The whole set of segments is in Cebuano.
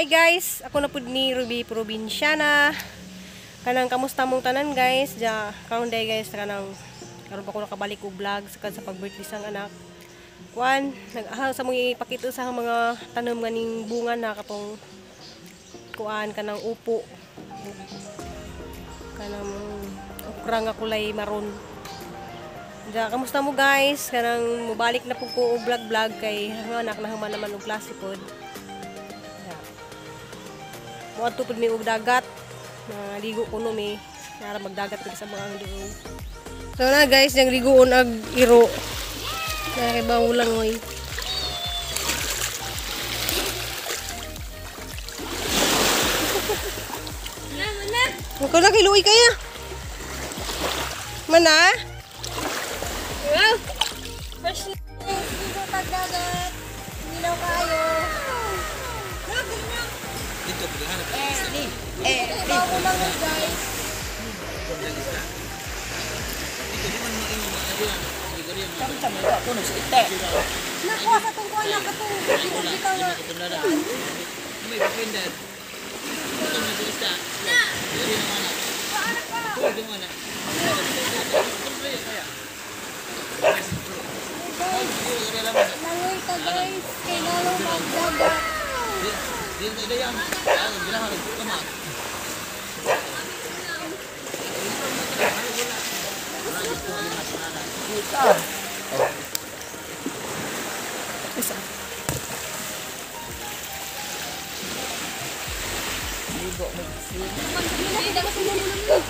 Hi guys, ako na pud ni Ruby Probinsyana. Kanang kamusta mong tanan guys? Ja, karon day guys, kanang karon pa ko nakabalik og vlog sa pag-birthday sang anak. Kuan, nag sa mong ipakita sa mga tanom nga ning bunga na katong kuan kanang upo. Kanang okra nga kulay maroon. Ja, kamusta mo guys? Kanang mobalik na pud ko og vlog kay ang anak na human naman og klase pod. Muadto pud mi og dagat. Naligo kuno mi. Nara magdagat pud sa mga duo. So na guys, yang liguon ag iro. Na kay bawulang oy. Mana? Ko na kay luoy kaya. Mana? Wow. Fresh na ligo tag dagat. Nilaw kaayo. Dito paghanap. Bawulang oy guys. Dito di man maingon mga ariyan. Tam-tam ito ako nagsikita. Nakuha sa tong kuan na katong bitaw nga. May defender. Ito na sa isda. Diri na anak. Ito na anak. Langoy ka guys, kay nalo magdagat. Di na yan. Ah, gilahan ko ma. Isa.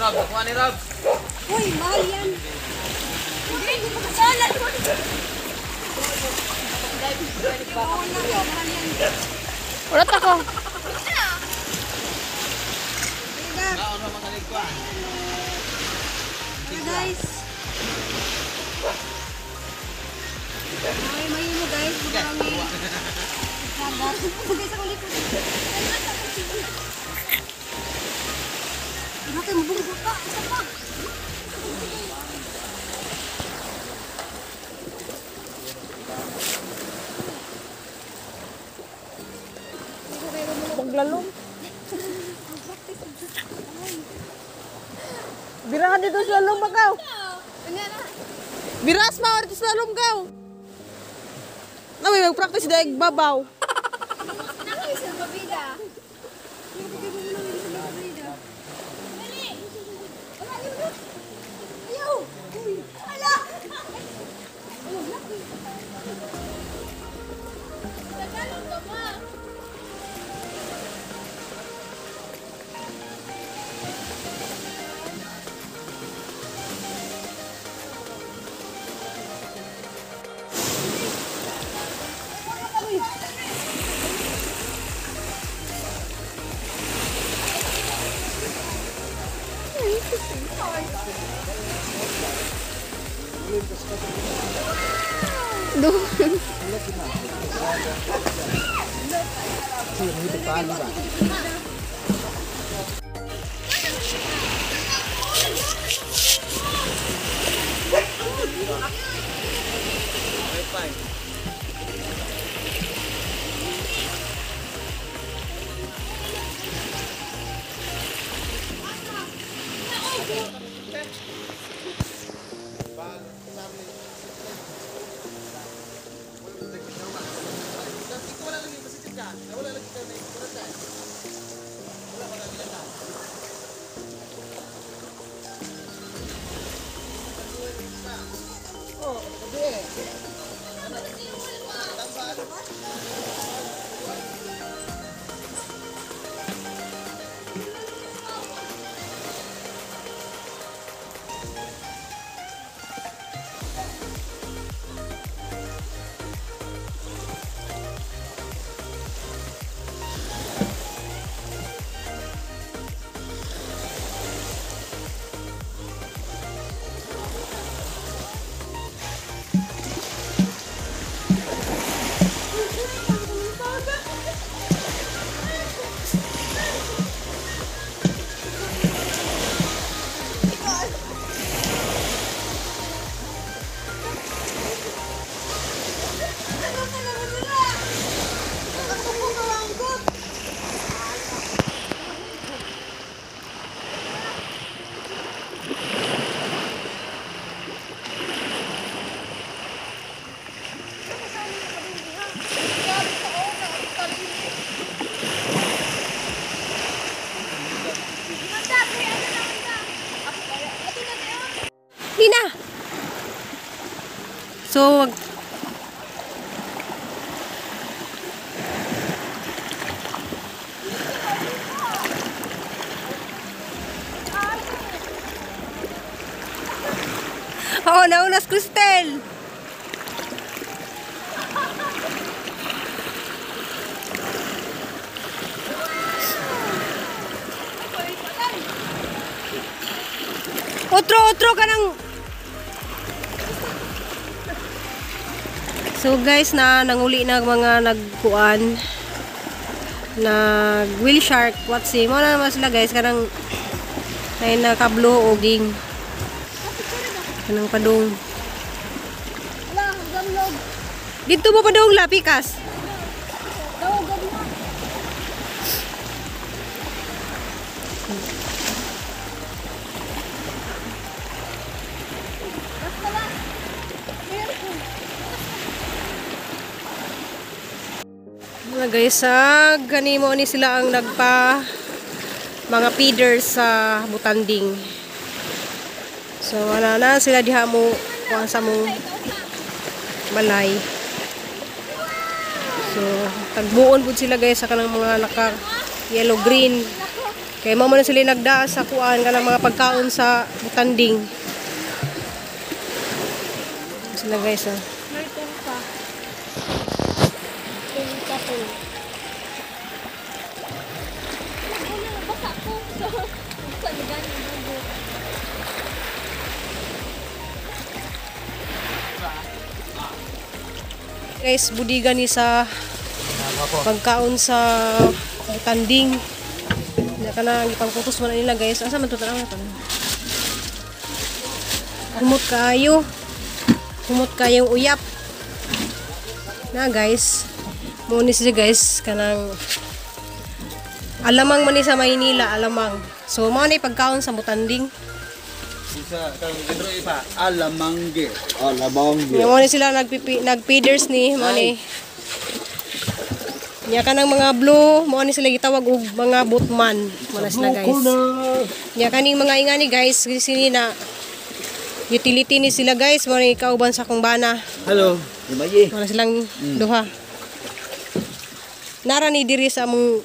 Rob, kuha ni Rob. Uy, mahal yan. Hindi ko kasalan. Wala ta ko. Naon ra mga ligwan. Tara guys. Ay, mahimo guys. Marami. Dagat. Bugay sa kulikod. Bakit mabunggo ka? Isa pa. Paglalom. Birahan dito sa lalom bagaw. Biras ma dito sa lalom gaw. Na may mag-practice dahil babaw. So oh, nauna si Cristel. Otro ka nang. So guys, na nanguli na mga nagkuan, nag whale shark, what's it? Mo na naman sila guys, kanang ay nakablo o ging. Kanang padung. Dito mo padung lapikas. Mga guys, ganimo ni sila ang nagpa mga feeders sa Butanding. So wala na sila diha mo kuan sa mong balay. So tagbuon pud sila guys sa kanang mga naka yellow green. Kay mao man sila nagdaa sa kuan kanang mga pagkaon sa Butanding. Sila guys, ah. Guys, budiga ni sa pagkaon sa Butanding. Hindi ka na ipangputos mo na nila guys. Asa man to tanaw na to? Humot kayo. Humot kayong uyap. Na guys. Muna siya guys kanang alamang man ni sa Maynila, alamang. So mao ni pagkaon sa Butanding. Isa kang ipa alamangge. Alamangge. Mao ni sila nagfeeders ni mao ni. Nya kanang mga blue, mao ni sila gitawag og mga boatman. Mao na sila guys. Nya kaning mga ingani guys, sini na utility ni sila guys, mao ni kauban sa akong bana. Hello. Imaye. Mao na silang duha. Nara ni diri sa among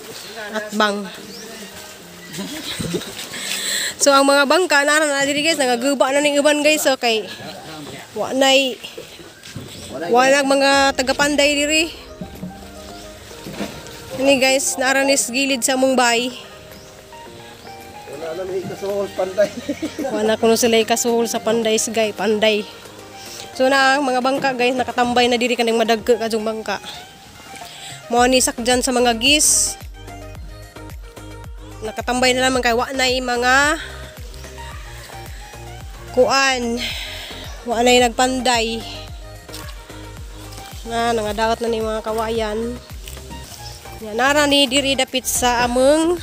atbang. So ang mga bangka nara na diri guys, nangaguba na ning uban guys, so kay wa nay wa nag mga tagapanday diri. Ani guys, nara ni gilid sa among bay. Wala na may kasuhol panday. Wala kuno sila kasuhol sa panday guys, panday. So na ang mga bangka guys, nakatambay na diri kaning madagko kadtong bangka. Mao ni sakdyan sa mga gis. Nakatambay na naman kay wa nay mga kuan. Wa nay nagpanday. Na nangadawat na ni mga kawayan. Ya, nara ni diri dapit sa among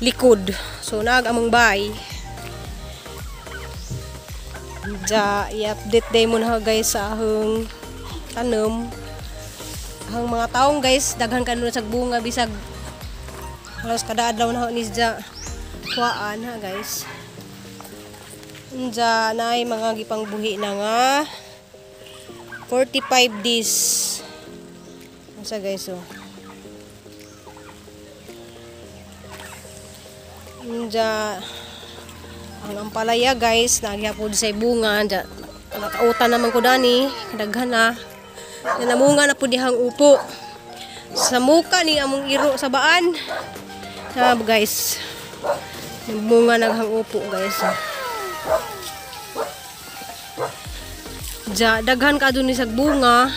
likod. So nag among bay. Ja, i-update day mo na guys sa ahong tanom. Ang mga taong guys, daghan kanon sa bunga bisag halos kada adlaw na ni siya kuan ha guys. Unja nay mga gipangbuhi na nga 45 days. Unsa guys oh. Unja ang ampalaya guys, nagyapod sa bunga, unja nakautan naman ko dani, daghan na. Namunga na po dihang upo. Sa muka ni among iro sa baan. Na guys. Namunga naghang upo guys. Ja, daghan ka dun ni sag bunga.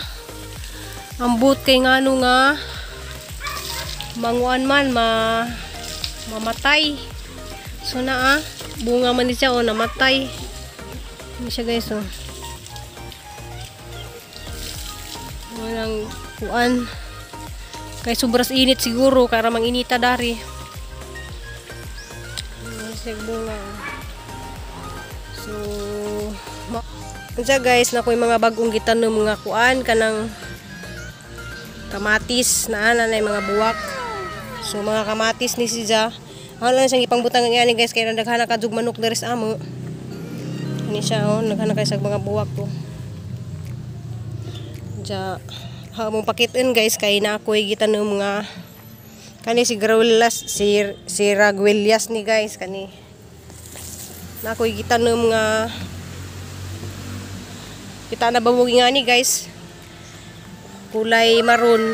Ambot kay ngano nga manguan man mamatay. So na bunga man ni siya o namatay. Ini siya guys oh. Walang kuan. Kay sobras init siguro kara manginita dari. Bunga. So unsa guys, na koy mga bag-ong gitanom mga kuan kanang kamatis naa na nay mga buwak. So mga kamatis ni siya. Ako lang siyang ipangbutang ang ani guys kay daghan na kadug manok diri sa amo. Ani siya oh, daghan na kay sa mga buwak to. Ja ha mong pakitin guys kay na ako'y gitanom nga kani si Grawilas si si Raguelias ni guys kani. Na ako'y gitanom nga kita na ba mo nga ni guys? Kulay maroon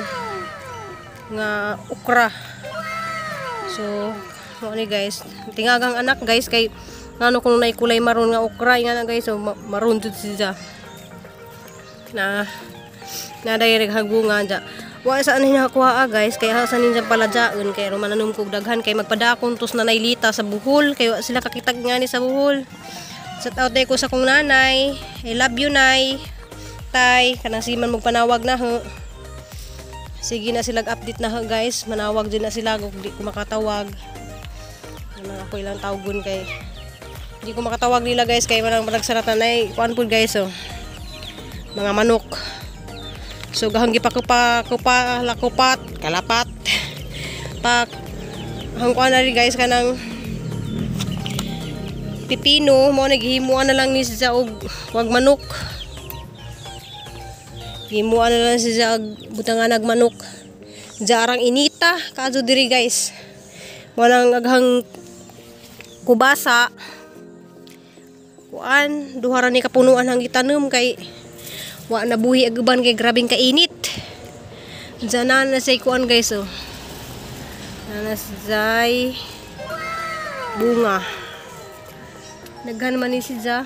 nga okra. So, mao ni guys. Tingagang anak guys kay ngano kung nay kulay maroon nga okra nga na guys, so maroon jud siya. Na na direct hagbunga dya. Wa sa ani nakakuha guys kay ha sa ninja paladyaon kay ruman nanom kog daghan kay magpadakon tos na naylita sa buhol kay wa sila kakitag nga ni sa buhol. Shout out day ko sa kong nanay. I love you, nay. Tay, kanang siman magpanawag na ho. Sige na sila update na ho guys. Manawag din na sila kung di ko makatawag. Ano ako ilang tawgon kay di ko makatawag nila guys kay manang managsaratan nay kuan pud guys oh. Mga manok. So gahang gipakupa kupa lakupat kalapat. Pak hang kuan na rin guys kanang pipino mo naghimuan na lang ni siya og wag manok. Himuan na lang siya og butangan nag manok. Jarang inita kadto diri guys. Mo nang aghang kubasa. Kuan duha ra ni kapunuan ang gitanom kay wa na buhi ag uban kay grabeng kainit. Diyan na say kuan guys oh. Na say bunga. Daghan man ni siya.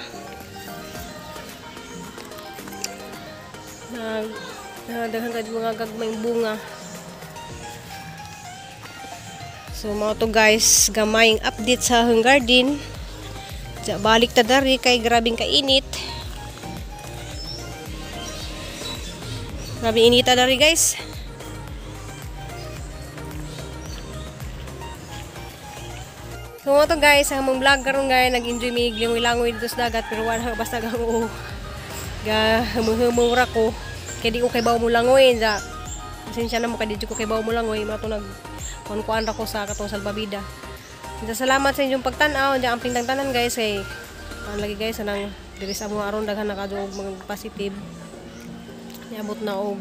Daghan kay mga gagmayng bunga. So mao to guys, gamayng update sa akong garden. Diya, balik ta dari kay grabeng kainit. Grabe inita dari guys. So mao to guys, ang among vlog karon guys, nag-enjoy mi langoy-langoy dito sa dagat pero wala basta gang oo. Ga humuhumong ra ko. Kay di ko kay bawo mo langoy ja. Pasensya na mo kay di ko kay bawo mo langoy, mao to nag kuan-kuan ra ko sa katong salbabida. Ja, salamat sa inyong pagtan-aw, ja amping tanan guys kay an lagi guys anang diri sa amo aron daghan na kadto og mga positive. Niabot na og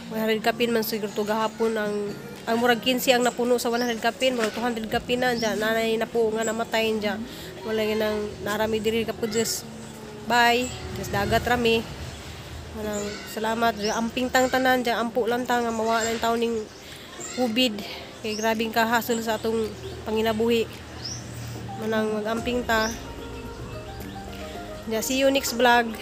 100 kapin man siguro to gahapon ang murag 15 ang napuno sa 100 kapin, murag 200 kapin na dya, nanay na po nga namatay dya. Wala nang narami diri ka po just bye, just dagat rami. Manang salamat dya, amping tang tanan dya, ampo lang ta nga mawa na yung taon ning COVID kay grabing kahasol sa atong panginabuhi. Manang magamping ta. Dya, see you next vlog.